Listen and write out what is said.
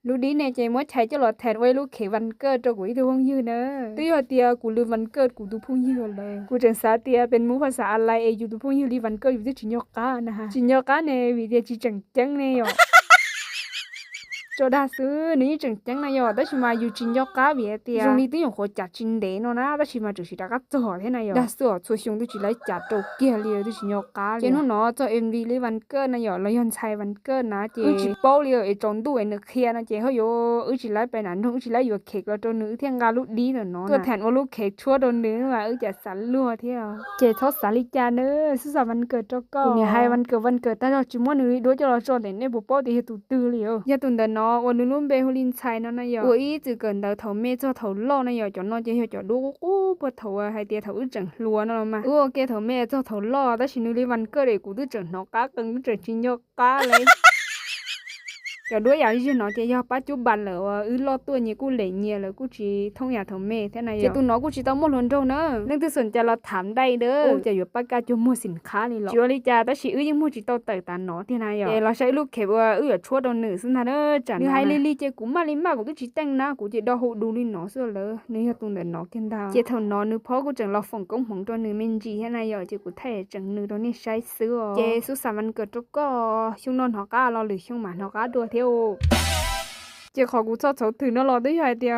Lub dib ne ces muab chais coj los tham ua ib lub khev vas kawj rau kuv ib tug phooj ywg na. Twb yog tias kuv lwm vas kawj kuv tus phooj ywg lawm, kuv tseem xav tias pes mus phaj xav a lais es yus tus phooj ywg li vas kawj yus twb tsis nco qab na. Tsis nco qab ne vim tias tsis tseem ceeb ne yom. Tso dag xwb, nws yeej tseem ceeb na yom, tab sis mas yus tsis nco qab vim tias zoo li twb nyuam qhuav cav tsis ntev no na, tab sis mas tseem rov qab txog thiab na yom. Dag xwb os, txhua xyoo twb tsis lawv cav rau kiag li, twb tsis nco qab li. Ces hnub no txog M V li vas kawj na yom, los yog ntxhais vas kawj na ces wb tsis paub li es tsaus ntuj es nws qhia no ces ho yuav wb tsis lawv pais nram nroog, wb tsis lawv yuav khev los rau nws, wb thiaj nqa lub dib ntawm no tuaj tham ua lub khev tshuab rau nws mas wb cas xav luag thiab. Ces txhob xav li cas na, xub xas vas kawj rau koj. Kuv niam hais vas kawj vas kawj tag zog tsis muab nws li duab coj los tso ntawm nej puas paub tias yog tus twg li os. Yog tus ntawm no uas nws lub npe hu li ntxhais no na yom, uas ib txwm kawm ntawv thaum me txog thaum loj na yom, cov no ces yog cov duab qub qub puag thaum uas hais tias thaum wb tseem hluas no los mas. Wb ua ke thaum me txog thaum loj tab sis nws li vas kawj es kuv twb tseem hnov qab qees, twb tseem tsis nco qab li. Cov duab yam li no ces yog pab cub npas lawm uas wb loj tuaj nyias kuj lem nyias lawm, kuj tsis thooj yam thaum me thiab na yom. Ces tus no kuj tsis tau muaj hluas nraug na. Leej twg xom cas los tham dai dawb, ces yuav pab kaj cuag muag xim qhab li los tsis ua li cas, tab sis wb yeej muag tsis tau tawm tas no tiag na yom. Ces los saib wb lub khev uas wb yuav tshuab rau nws xwb ntag na. Tsam nws hais li li ces kuv maj li maj kuv twb tsis teej na, kuv ces do hu du li no xwb lawm, nws yog tus ntawm no kiag ntag. Ces thaum no nws phob kuj tseem los foom koob hmoov rau nws me ntsis thiab na yom, ces kuv thaij tseem nws rau nej saib xwb os. Ces xub xas vas kawj rau koj, xyoo no hnov qab los lwm xyoo mam hnov qab dua thiab. Ces qhov kuv txhoj txhauv twg no los twb yog hais tias